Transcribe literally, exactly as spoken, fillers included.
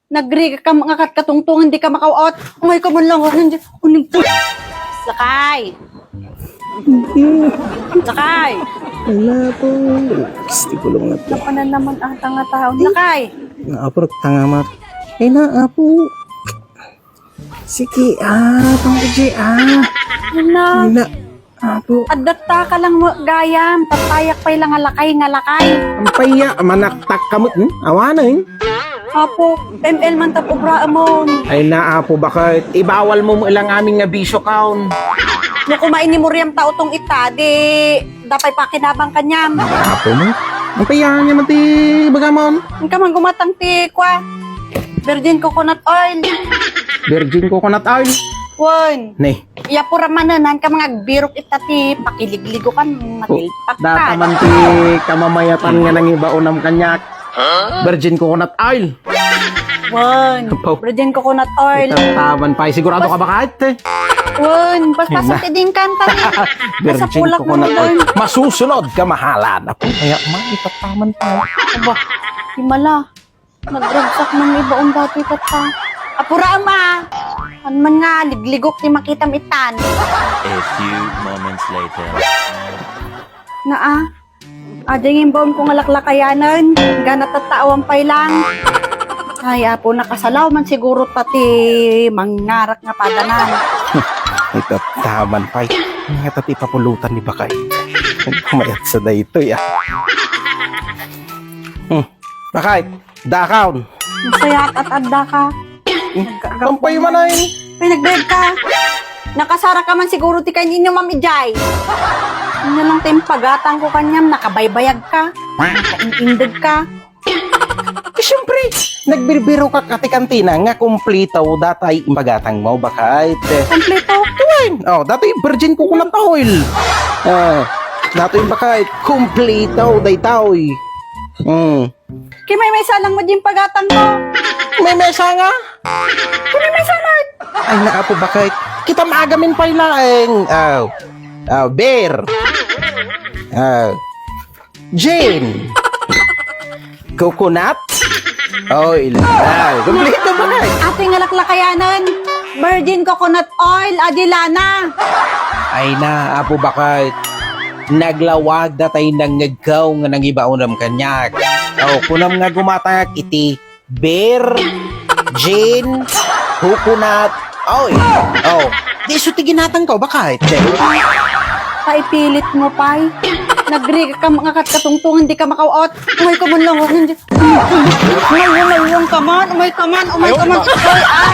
Nagrigat ka nga kat katungtungan, di ka makaw-out. Umayka man lang, ano, hindi. Lakay! Lakay! Wala po. Gusto ko lang na po. Napanan naman ang tanga tao. Lakay! Naapo, tangamat. Ay, naapo. Sige, ah, tungkol, ah. Ano? Na, Apo. Addatta ka lang mo gayam, tattayak pay lang nga lakay nga lakay. Ampaya, manaktak ka met, hmm? Awanen. Apo, M L man tap obra amon. Ay na, apo, bakit? Ibawal mo mo ilang amin nga bisyo kaon. No kumain ni Muriam tao tong ita, di dapay pakinabang kanyam. Apo mo? Ampaya niya mati bagamon. Ang kamang gumatang ti kwa. Virgin coconut oil. Virgin coconut oil? Wen. Ne. Iya pura manen, han ka mga agbirok ita ti pakiligligo kan, matilpak ka. Data man ti kamamayatan nga nangibaonam kaniak. Virgin coconut oil. Wen. Virgin coconut oil. Itattaman pay. Sigurado ka ba kahit eh? Wen. Basta sa tiding kanta ni. Virgin coconut oil. Masusunod, kamahalan. Apo, kaya man, itattaman pay. Aba, himala. Nagrugsak man ni Baon dati ket ta. Apura, ama! An man nga, ligligok ti makitam itan. A few moments later. Naa, ading imbaon ko nga laklakayanen, gana tattaawan pay lang. Ay, apo, nakasalaw man siguro ta ti mangngarak nga padanan. Itattaman pay. Nga ta ti ipapulutan ni Bakay. Mayat sa daytoy, ah. Hmm. Bakay, dakaon. Masaya at adda ka. Kampay man ay. Ay, nagbayad ka. Nakasara ka man siguro ti kain inyo, Ma'am Ijay. Ano lang tayong pagatang ko kanyam, nakabaybayag ka. Nakainindeg ka. Eh, siyempre, nagbiribiro ka kati kantina nga kumplito datay impagatang mo, bakay. Kumplito? Tuwin. Oh, datoy virgin coconut oil. Ah, datoy bakay, kumplito daytoy. Hmm. Kimaymaysa lang mo din pagatang ko. Maymaysa nga? Kimaymaysa lang. Ay, naapo, bakit? Kita maagamin pay laeng. Ah, ah, beer. Ah, gin. Coconut. Oil. Ah, kumpleto, bakit? Ate nga laklakayanan. Virgin coconut oil, adi lana. Ay na, apo, bakit? Naglawag datay nangngegkaw nga nangibaonam kaniak. Oh, kunam nga gumatangak iti beer, gin, coconut, oil. Oh, di isu ti ginatang ko, bakit? Paipilit mo pay. Nagrigat ka nga kat katungtungan, di ka makaw-out. Umay ka man lang, hindi. Umay, umay, umay ka man, umay ka man, umay ka man. Ay, ah.